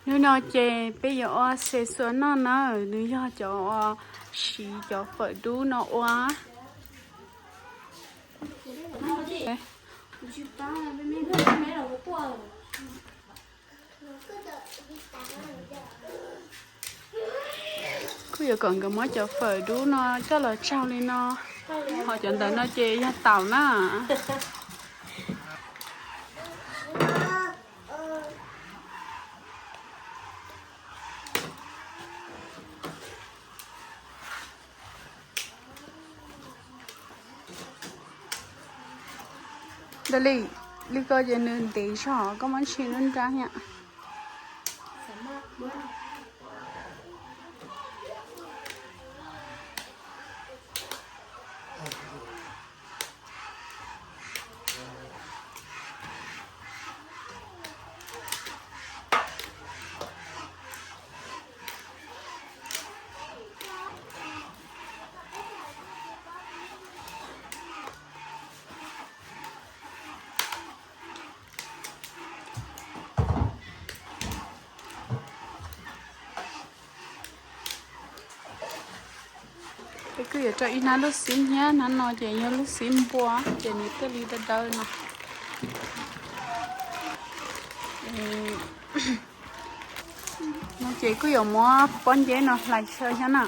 Hnub no ces peb yuav ua xe xuas noj na, nws yog cov uas siv cov fawm dub no ua. Kuj yuav kom nkawd muab cov fawm dub no coj los tsaug li no, ho cov ntawm no ces yog taum na. Ntawm li, li ko ces nws ntev zog, koj muab ntshis lub nrab thiab. Peb kuj yuav rau ib hnab lub xib hnyiab, hnab no ces yog lub xib npua, ces nws thiaj li dawb dawb no. No ces kuj yuav muab pob nceb no hlais xyaw thiab na.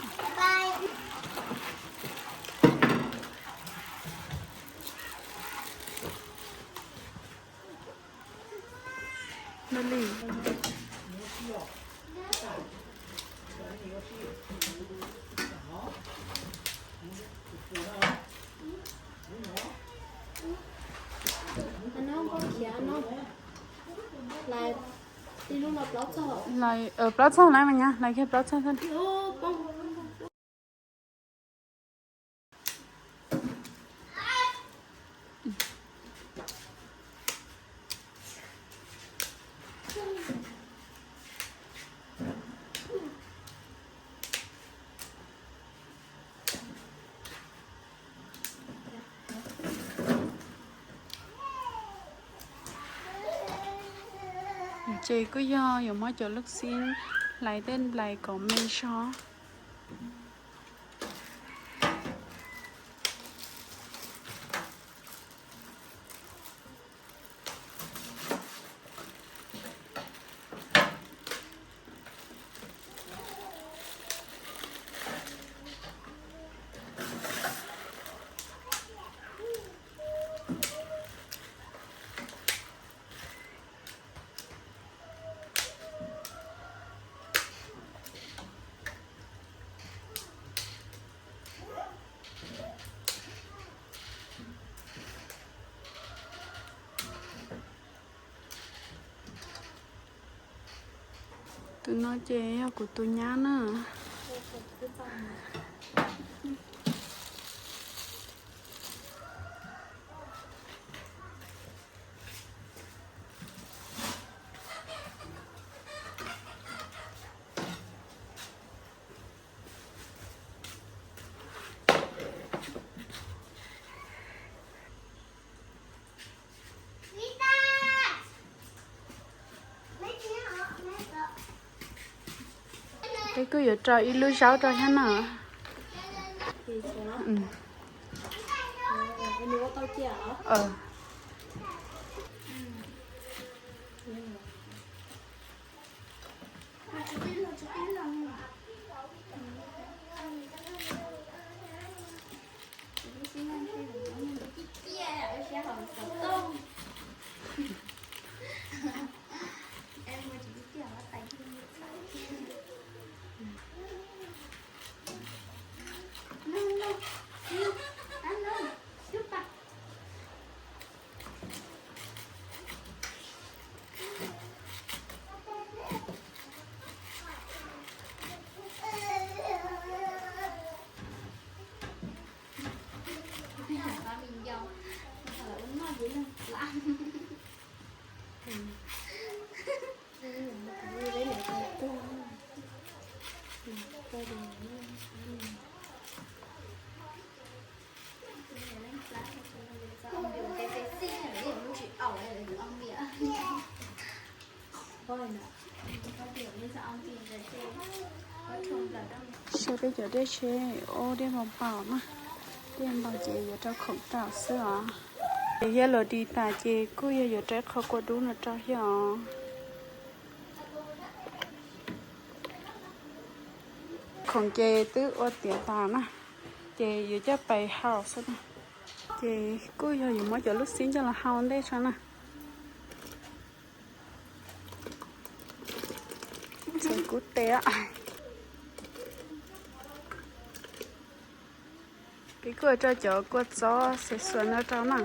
Plaub txog lawm mas nyab, hlais kiag plaub txog xwb. Ces kuj yog yuav muab cov lub xib hlais tej nplais kom me zog. Tus no ces yog kuv tus nyab na. Peb kuj yuav rau ib lub zaub rau thiab na. Saib peb cov dej tsheb, ua dej npau npau na. Dej npau ces yuav rau khoom rau xwb os. Ces yog los dim tas ces kuj yog yuav rau ib qho kua dub no rau thiab os. Khoom ces twb ua tiav tas na, ces yuav coj pais hau xwb na. Ces kuj yog yuav muab cov lub xib coj los hau ntej tso na. Txhais kub tes. Peb kuj rau cov kua txob xim xuas no rau na.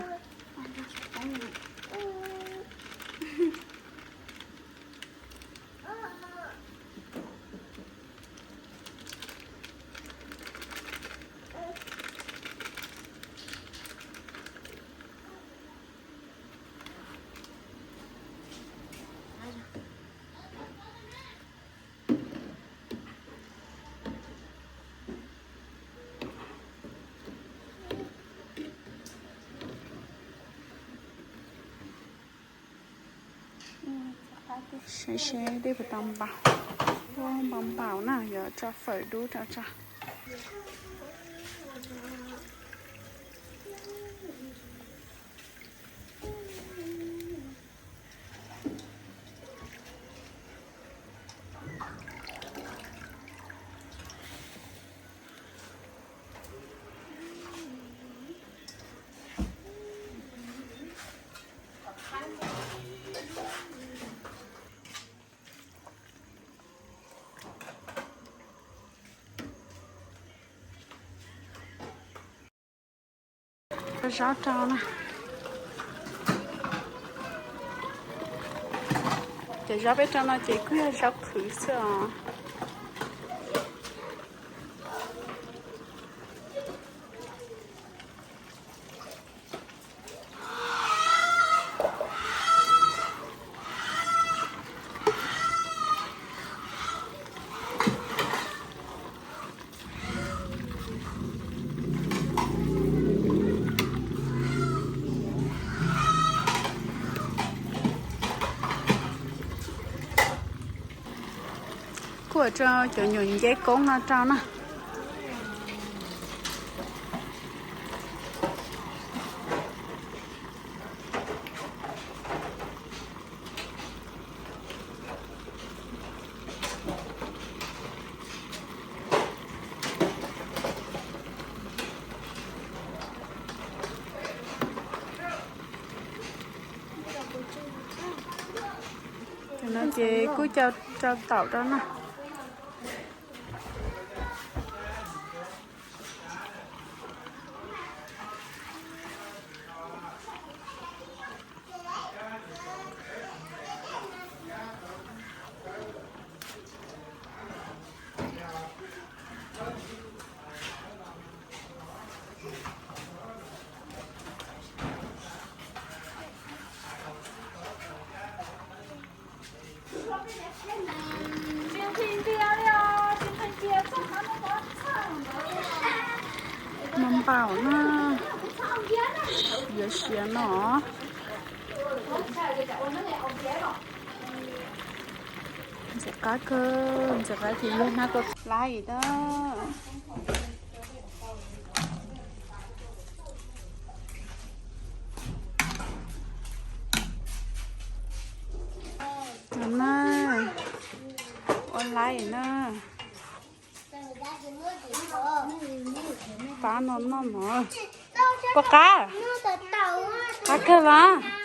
Saib seb dej puas tau npau. Ua npau npau na, yuav tso fawm dub rau tso. Zaub rau na. Cov zaub peb rau no ces kuj yog zaub qhwv xwb os. Kuj rau cov nyuam nceb koob no rau na. Cov no ces kuj coj rau taum rau na. Npau npau na, yuav siav no. Ntxim qab kawg, ntxim qab ces yog hnab kua laib na. No na, ua laib na. Pab no noj mov. Puas qab? Qab kawg los?